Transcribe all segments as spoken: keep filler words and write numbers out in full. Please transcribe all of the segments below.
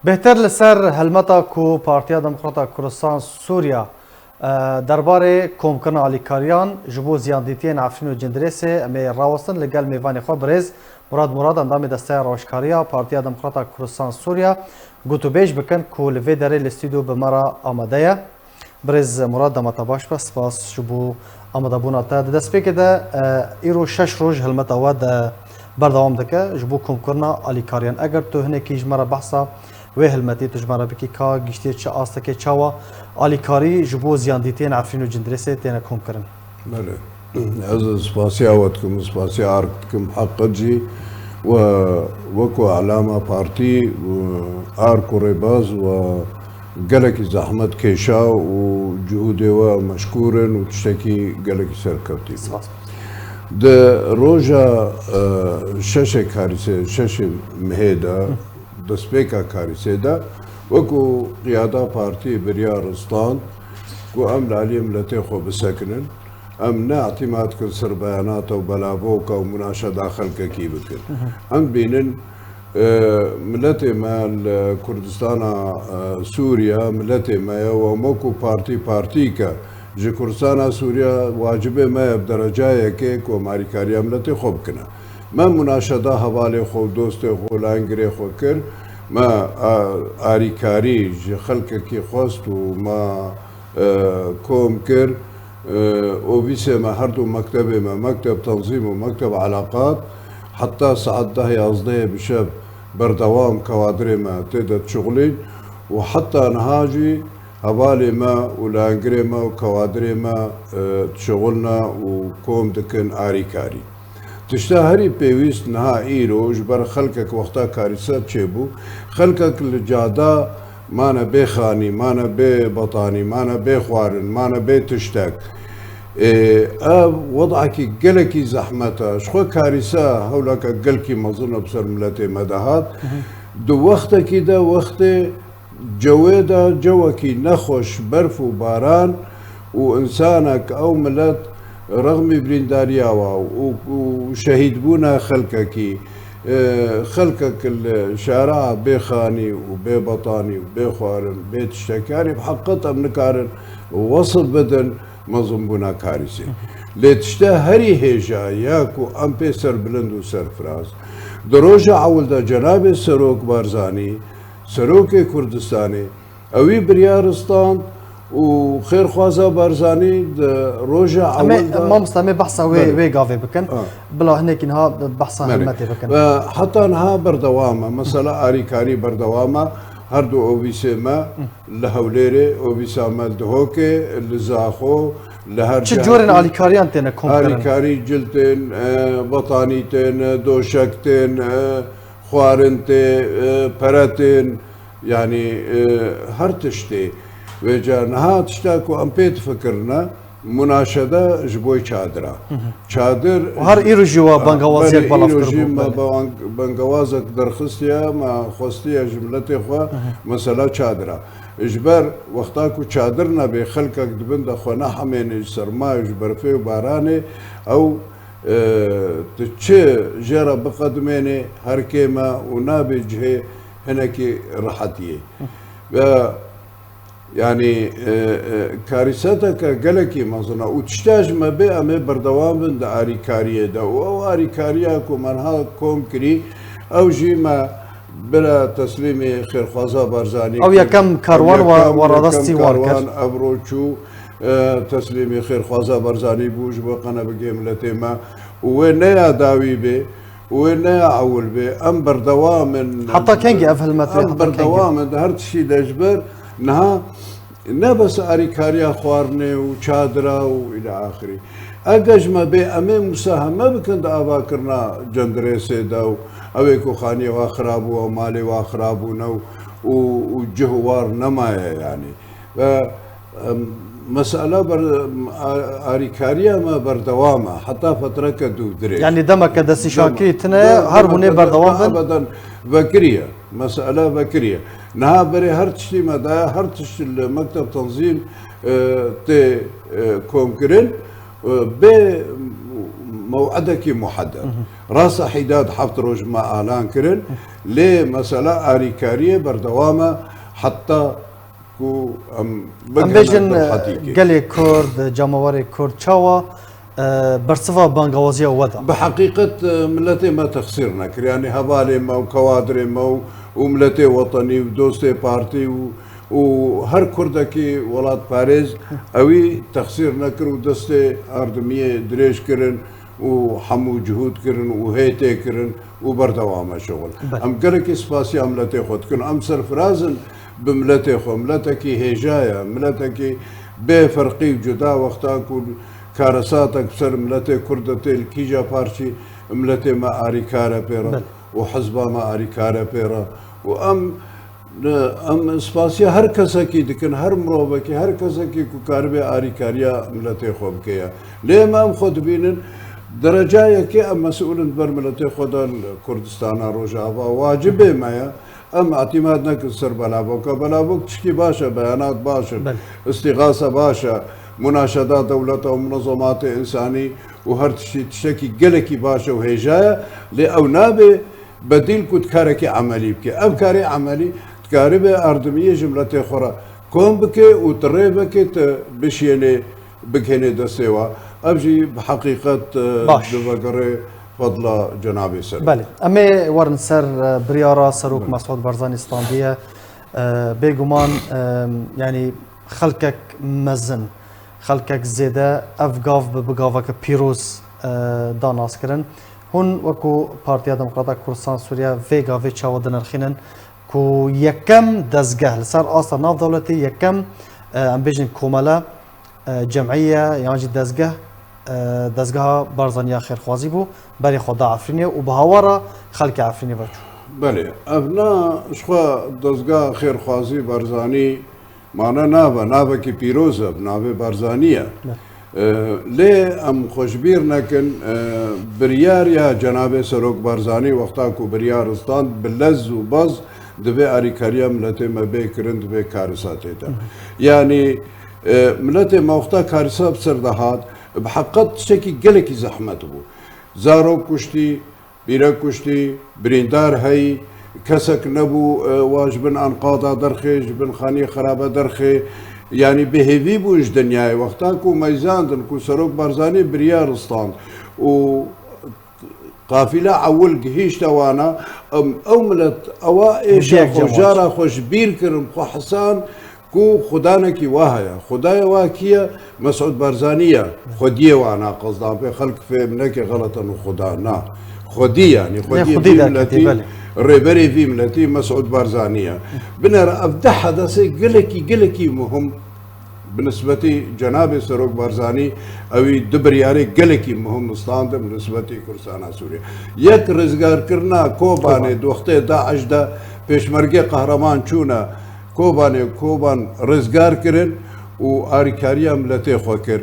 Bêhtir li ser helmeta ku Partiya Demokrata Kurdistan Sûriya, e, derbarê komkirina alîkariyan ji bo ziyandîtiyên Efrîn û Cindirêsê, em ê rawestin li gel mêvanê xwe birêz Murad Murad, endamê Desteya Rawişkariya Partiya Demokrata Kurdistan Sûriya, gotûbêj bikin ku li vê derê li stûdyo bi me re amade ye. Birêz Murad, dema te baş be, spas ji bo amadebûna te. Di destpêkê de, e, îro şeş roj hilmeta we de berdewam dike ji bo komkirina alîkariyan. Eger tu hinekî ji me re behsa wê hilmetê tu ji me re bikî, ka giştiye çi astekê, çawa alîkarî ji bo ziyandîtiyên Efrîn û Cindirêsê têne komkirin? Belê. Ez spasiya we dikim, spasiya ARK dikim, heqet jî we wekî elama partî, ARK û Rêbaz we gelekî zehmet kêşa û cihûdê we meşkûr in û tiştekî gelekî serkevtî bû. Spas. Di roja, e, şeşê karîsê, şeşê mihê de, destpêka karîsê de, wekî qiyada partî biryar stand ku em li aliyê miletê xwe bisekinin, em ne îtîmad dikin ser beyanata û belavoka û munaşeda xelkekî bikin. Hı hı. Em bînin, e, miletê me li Kurdistana, e, Sûriya, miletê me ye, û em wekî partî, partîyeke ji Kurdistana Sûriya wacibê me ye bi derecayekê ku em alîkariya miletê xwe bikine. Me munaşeda hevalê xwe û dostê xwe û lengirê xwe kir, me, a, alîkarî ji xelkekî xwest û me, e, kom kir. E, ofîsê me, her du mektebê me, mekteb tenzîm û mekteb elaqat, heta saet deh yazdehê bi şev berdewam kewadirê me tê de dişuxulîn û heta niha jî hevalê me û lengirê me û kewadirê me, e, dişuxulne û kom dikin alîkarî. Tişta herî pêwîst niha îro ji ber xelkek wexta karîse çêbû, xelkek li cada mane bê xanî, mane bê betanî, mane bê xwarin, mane bê tiştek. Ê, ev wedakî gelekî zehmet e. Ji xwe karîse hewleke gelkî mezin e bi ser miletê me de hat. Hı hı. Di wextekî de, wextê cewê de cewekî nexweş, berf û baran û însanek, ew milet rexmî birîndariya wa û, û şehîdbûna xelkekî, e, xelkek li şara bê xanî û bê betanî û bê xwarin, bê tiştek, yanî bi heqet em nikarin wesif bidin mezinbûna karîsê. Lê tişta herî hêja ya ku em pê serbilind û serfiraz, di roja ewil de cenabê Serok Barzanî, Serokê Kurdistanê, ewî biryar stand û xêrxwaza Barzanî di roja Em ê, ewil de mamosta, em ê behsa wê, Belê. wê gavê bikin. Ha. Bila hinekî niha behsa Belê. hilmetê bikin. Ve heta niha berdewam e. Mesela alîkarî berdewam e. Her du ofîsê me li Hewlêrê, ofîsa me li Dihokê, li Zaxo, li her Çi cihekî corên alîkariyan têne komkirin? Alîkarî cil tên, e, betanî tên, e, doşek tên, e, xwarin tê, e, pere tên, yanî, e, her tiştê. Vêca niha tişta ku em pê difikirine, munaşede ji bo çadir e. Hı hı. Çadir Û her îro jî wa Ah, bengawaziyek belê, belav îro jî kiribû, me belê. bang-, bengawazek derxistiye, me xwestiye ji miletê xwe, Hı hı. mesela çadir e. Ji ber wexta ku çadir nebe, xelkek di bin de xwe nehemêne ji sermayê, ji berfê û baranê, ew, e, tu çi jê re biqedimênê, her kêm e û nabe cihê hinekî rehetiyê. Ve Yanî, e, e, karîseteke gelekî mezin e û tişta ji me bê em ê berdewam bin di arîkariyê de û ew arîkariya ku me niha kom kirî, ew jî me bira teslîmî xêrxwaza Barzanî Ew kir. yekem karwan Ew wa, yekem, wa yekem radestî wan kir. karwan evro çû, e, teslîmî xêrxwaza Barzanî bû ji bo qenebigê miletê me û wê neya dawî bê. Wê neya ewil bê, em berdewam in. Heta kengî ev hilmet wê, Em heta kengî? berdewam in, di her tiştî de ji ber niha ne bes arîkariya xwarinê û çadira û île axirî. Eger ji me bê, em ê musaheme bikin di avakirina cendirêsê de û ew ê ku xaniyê wa xirab bû, ew malê wa xirab bûne û, û, û cih û war nemaye yanî. Ve Em, mesela ber-, em, a-, arîkariya me berdewam e, heta fetreke dû dirêj. Yanî demeke destnîşankirî Dem-, tune, dem-, her hûnê demeke berdewam bin. Ebeden vekiriye. Mesela vekiriye. Niha berê her tiştî me daye, her tişt li mekteb tenzîm, e, tê, e, komkirin, e, bê, Mew'idekî muhedded. Rasta hîdad heft roj me alan kirin, lê mesela arîkariyê berdewam e heta ku em Em bêjin gelê Kurd, cemawerê Kurd çawa e, bersiva bangawaziya we da? Bi heqîqet, e, miletê me texsîr nekir. Yanî hevalê me û kewadrê me û, û miletê wetenî û dostê partî û, û her Kurdekî welatparêz ewî texsîr nekir û destê erdimiyê dirêj kirin û hemû cihûd kirin û hê tê kirin û berdewam e şixul. Belê. Em gelekî spasiya miletê xwe dikin. Em serfiraz in bi miletê xwe. Miletekî hêja ye, miletekî bê ferqî û cuda. Wexta ku karesatek bi ser miletê Kurd de tê, li kîja parçî miletê me arîkar e pê re Belê. û hizba me arîkar e pê re û em, em spasiya her kesekî dikin, her mirovekî, her kesekî ku karibe arîkariya miletê xwe bike ye. Lê me em xwe dibînin derecayekê em mesûl in ber miletê xwe de li Kurdistana Rojava. Wacibê me ye. Em îtîmad nekin ser Belavoka. Belavok tişkî baş e, beyanat baş in, Belê. îstîxase baş e, munaşeda dewleta û munezematê însanî û her tiştî tiştekî gelekî baş e û hêja ye, lê ew nabe bedîl ku di karekî emelî bike. Ev karê emelî dikaribe erdimiyê ji miletê xwe re kom bike û tu rê veke tu bişiyênê bigihênê destê we. Ev jî bi heqîqet, e, Baş. divegerê fedla cenabê serok. Belê. Em ê werin ser, e, biryara serok Belê. Mesûd Barzanî standiye. E, bêguman, e, yanî xelkek mezin, xelkek zêde ev gav bi, bi gaveke pîroz, e, da naskirin. Hûn wekû Partiya Demokrata Kurdistan Sûriye vê gavê çawa dinirxînin ku yekem dezgeh li ser asta navdewletî, yekem, e, em bêjin komele, e, cemîye yan jî dezgeh, e, dezgeha Barzaniya xêrxwazî bû, berê xwe da Efrînê û bi hawara xelkê Efrînê ve çû. Belê, ev na ji xwe dezgeha xêrxwazî Barzanî mane nave, navekî pîroz e, bi navê Barzanî ye. Belê. E, lê em xwe ji bîr nekin, e, biryar ya cenabê Serok Barzanî wexta ku biryar stand bi lez û baz divê arîkariya miletê me bê kirin, divê karisa tê de. Hı hı. Yanî, e, miletê me wexta karisa bi ser de hat, bi heqet tiştekî gelekî zehmet bû. Zarok kuştî, pîrek kuştî, birîndar heyî, kesek nebû, e, wa ji bin enqada derxê, ji bin xaniyê xerabe derxê. Yanî bi hêvî bûn ji dinyayê. Wexta ku meyzandin ku Serok Barzanî biryar stand û qafîla ewil gihîşte wana, em, ew milet ewa êşa Hêviyek xwe, cem jara xwe ji bîr kirin, xwe hisan ku xudanekî wa heye. Xudaya wa kî ye? Mesûd Barzanî ye. Xwediyê wana qezdan pê xelk fêm neke xelet e, xuda na. Xwedî yanî, Lê xwediyê xwedî vî derketî, miletî, belê. Rêberê vî miletî Mesûd Barzanî ye. Binêre ev deh hedesê gelekî, gelekî muhim bi nisbetî cenabê Serok Barzanî, ewî du biryarê gelekî muhim standin bi nisbetî Kurdistana Sûriye. Yek, rizgarkirina Kobanê, Koban. di wextê DAIŞ de pêşmergê qehreman çûne Kobanê, Koban rizgar kirin û arîkariya miletê xwe kir.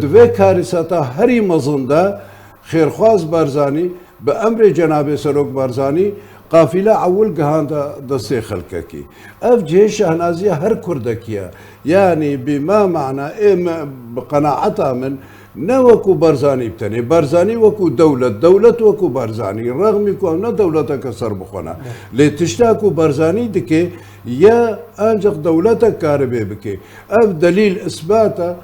Di vê karîseta herî mezin de Xêrxwaz Barzanî bi emrê cenabê Serok Barzanî qafîla ewil gihanda destê xelkekî. Ev cihê şehnaziya her Kurdekî ye. Yanî bi ma mana ê me, bi qenaeta min, ne wekû Barzanî bi tenê. Barzanî wekû dewlet, dewlet wekû Barzanî. Rexmî ku ew ne dewleteke serbixwe ne. Lê tişta ku Barzanî dike, ye ancaq dewletek karibê bike. Ev delîl, isbat e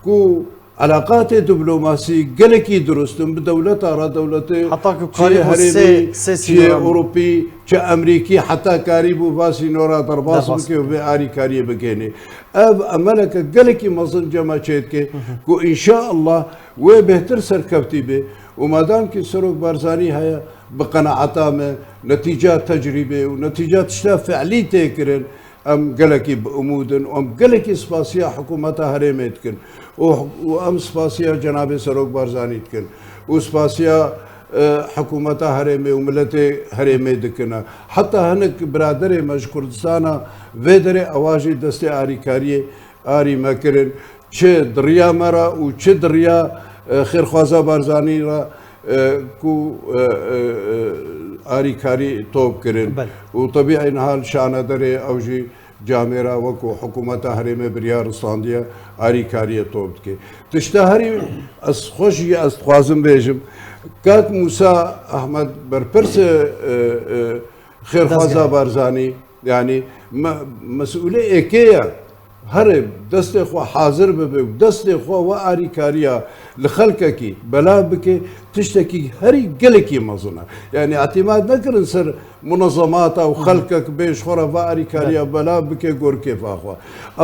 ku Eleqatê diplomasî gelekî dirust in bi dewleta re, dewletê Heta ku çi karîbû herêmî, sê, sê çi sînora Ewropî, çi Emerîkî, heta karîbû va sînora derbas Derbas bike û vê arîkariyê bigihênê. Ev emeleke gelekî mezin cem me çêdike ku înşaallah wê bêhtir serkevtî bê û madamkî Serok Barzanî heye, bi qenaeta me, netîca tecrîbê û netîca tişta fiilî tê kirin, Em gelekî bi umûd in û em gelekî spasiya hikûmeta herêmê dikin û, û em spasiya cenabê Serok Barzanî dikin û spasiya, e, hikûmeta herêmê û miletê herêmê dikine. Heta hinek biraderê me ji Kurdistana vê derê ewa jî destê arîkariyê arî me kirin. Çi di riya me re û çi di riya, e, xêrxwaza Barzanî re, e, ku, e, e, e, arîkarî top kirin. Belê. Û tebîî niha li şanederê ew jî camêra wekû hikûmeta herêmê biryar ristandiye, arîkariyê top dike. Tişta herî ez xweş jî ez dixwazim bêjim, kak Mûsa Ehmed berpirsê, e, e, xêrxwaza Dezgehê. Barzanî, yanî me-, mesûlê êkê ye. Here destê xwe hazir bibe û destê xwe we arîkariya li xelkekî belav bike, tiştekî herî gelekî mezin e. Yanî îtîmad nekirin ser munezemata û Hı hı. xelkek bê ji xwe re ve arîkariya Belê. belav bike gor kêfa xwe.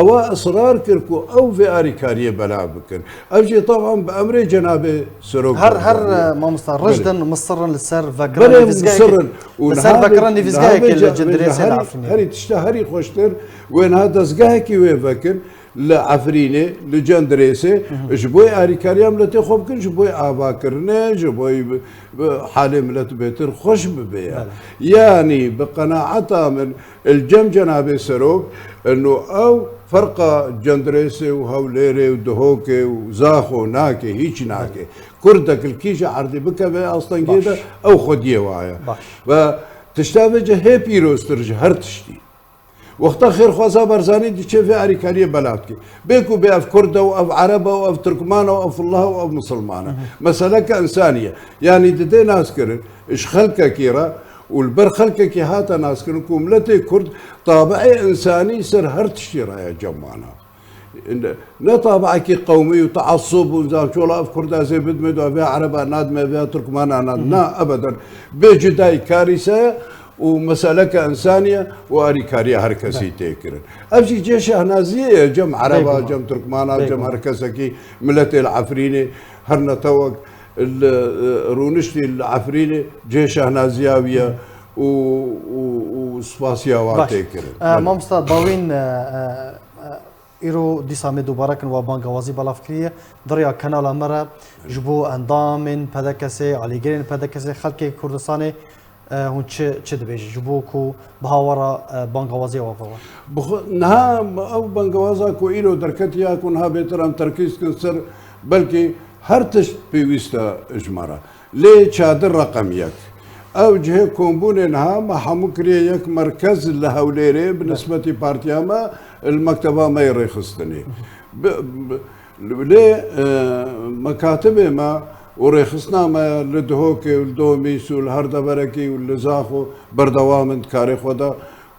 Ewa israr kir ku ew vê arîkariyê belav bikin. Ev jî taban bi emrê cenabê Serok Her, her, Barzanî ye. e, mamosta, Belê. rijdin, misirrin li ser vekirina Belê nivîzgehekê. misirrin. Û Li ser niha vekirina vê, niha nivîzgehekê vê li ca-, vê Cindirêsê ca li herî, Efrînê. herî tişta herî xweştir wê niha dezgehekî wê vekin li Efrînê, li Cendirêsê, Hı hı. ji bo arîkariya miletê xwe bikin, ji bo avakirinê, ji bo bi, bi halê milet bêtir xweş bibe ya. Belê. Yanî bi qenaeta min, li cem cenabê Serok, ino ew ferqa Cendirêsê û Hewlêrê û Dihokê û Zaxo nake, hîç nake. Belê. Kurdek li kîja erdê bikeve astengê Baş. de, ew xwediyê wa ye. Baş. Ve tişta vê cihê pîroztir ji her tiştî. Wexta xêrxwaza Barzanî diçe vê arîkariyê belav dike. Bê ku bê ev Kurd e û ev Ereb e û ev Tirkman e û ev Fillah e û ev Misilman e. Hı hı. Meseleke însanî ye. Yanî dide naskirin ji xelkekî re û li ber xelkekî hate naskirin ku miletê Kurd tabiê însanî ser her tiştî re ye cem wana. Ne tabiekî qewmî û teasub û zan çola ev Kurda zê bidme da vê Ereba nadme vê Tirkmana nad. Hı hı. Na, ebeden. Bê cudayî karîse ye û meseleke însanî ye û arîkariya her kesî Belê. tê kirin. Ev jî cê şehnaziyê ye cem Ereba, Bêguman. cem Tirkmana, cem Bêguman. her kesekî miletê li Efrînê her netewek li, e, rûniştî li Efrînê cê şehnaziya wî ye Hı. û, û, û spasiya wa Baş. tê kirin. E, Belê. mamosta Dawîn, e, e, e, Îro dîsa me dubare kin wa bangawazî belav kiriye. Di riya kanala me re ji bo endamên P D K S'ê, alîgirên P D K S'ê, xelkê Kurdistanê, e, hûn çi, çi dibêjin? Ji bo ku bi hawara, e, bangawaziya we ve we. Bi xwe, niha ew bangawaza ku îro derketiya ku niha bêtir em terkîz kin ser, belkî her tişt pêwîst e ji me re. Lê çadir reqem yek. Ew cihê kombûnê niha me hemû kiriye yek merkez li Hewlêrê bi Be- nisbetî partiya me li mekteba me yê rêxistinê. Bi, bi, lê, e, mekatibê me û rêxistina me li Dihokê û li Domîs û li her deverekî û li Zaxo berdewam in di karê xwe de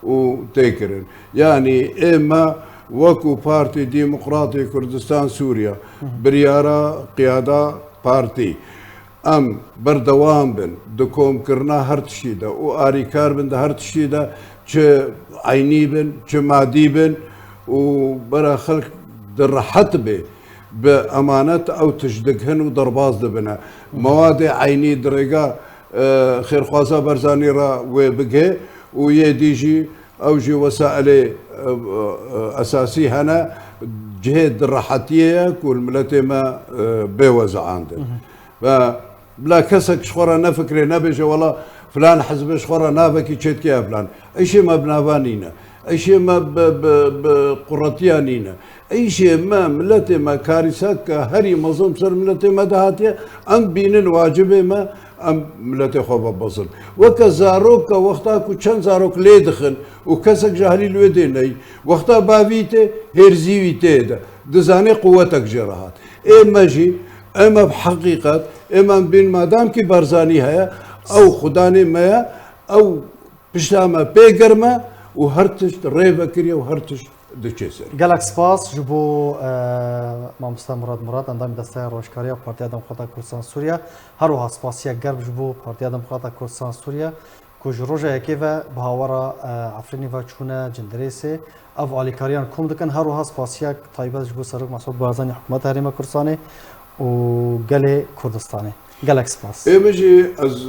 û tê kirin. Yanî ê me wekû Partî Demokratê Kurdistan Sûriye, Hı hı. biryara qiyada partî, em berdewam bin di komkirina her tiştî de û arîkar bin di her tiştî de, çi eynî bin, çi madî bin û bera xelk di rehet bê, bi emanet ew tişt digihin û derbas dibine. Hı hı. Mewadê eynî di rêga, e, xêrxwaza Barzanî re wê bigihê û yê dî jî ew jî wesailê, e, e, esasî hene, cihê di rehetiyê ye ku li miletê me, e, bê wezeandin. Mhm. Ve bila kesek ji xwe re nefikirê, nebêje, wela filan hizb ji xwe re navekî çêdike ya filan. Îşê me bi nava nîne. Îşê me bi, bi, bi quretiya nîne. Îşê me, miletê me, karîseka herî mezin ser miletê me de hatiye. Em bînin wacibê me, em miletê xwe vebezin. Weke zaroka wexta ku çend zarok lê dixin û kesek ji ahlî li wê dê neyî, wexta bavî tê, hêrzî wî tê de. Dizanê quwetek jê re hat. Ê me jî, ê me bi heqîqet, ê me em bîn madam kî Barzanî heye, ew xudanê me ye, ew pişta me pê germ e û her tişt rê vekiriye û her tişt diçe ser. Gelek spas ji bo, e, mamoste Murat Murat, endamê Desteya Rojkariya Partiya Demokrata Kurdistan Sûriye. Her wiha spasiyek germ ji bo Partiya Demokrata Kurdistan Sûriye ku ji roja yekê ve bi hawara, e, Efrînê ve çûne Cindirêsê. Ev alîkariyan kom dikin. Her wiha spasiyek taybet ji bo Serok Mesûd Barzanî, Hikûmeta Herêma Kurdistanê û gelê Kurdistanê. Gelek spas. Ê min jî ez,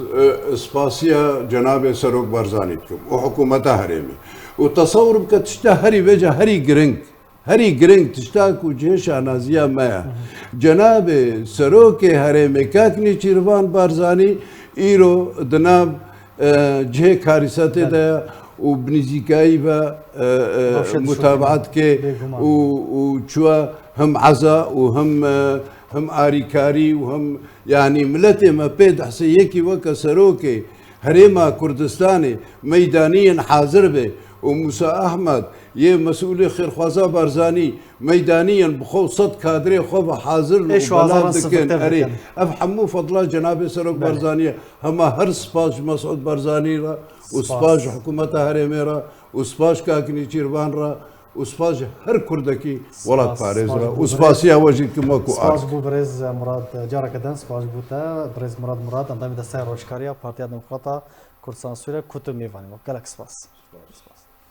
e, spasiya cenabê Serok Barzanî dikim û hikûmeta herêmê. Û tesewir bike tişta herî vêca herî giring, herî giring tişta ku cihê şanaziya me ye. Hı hı. Cenabê Serokê Herêmê Kak Nêçîrvan Barzanî îro di nav, e, cihê karîsetê Belê. de ye û bi nîzîkayî ve, e, e, Rewşa dişopîne. mutabaet dike Bêguman. û, û çûye him eza û him, e, him arîkarî û him Yanî miletê me pê dihse yekî weke serokê Herêma Kurdistanê meydanî yên hazir be û Musa Ahmed, yê mesûlê xêrxwaza Barzanî, meydanî yen, bi xwe sed kadrê xwe ve hazir û Êş û azaran belav dikin. Erê, ev hemû fedla Cenabê Serok Belê. Barzanî ye. Hema her spas ji Mesûd Barzanî re û spas ji hikûmeta herêmê re û spas ji Kak Nêçîrvan re û spas ji her Kurdekî welatparêz re û spasiya we jî dikim wekû art. Spas bo birêz Murad, careke din spas bo te, birêz Murad Murad, endamê Desteya Rojkariya Partiya Demokrata Kurdistan Sûriye, ku tu mêvanê me. Gelek spas.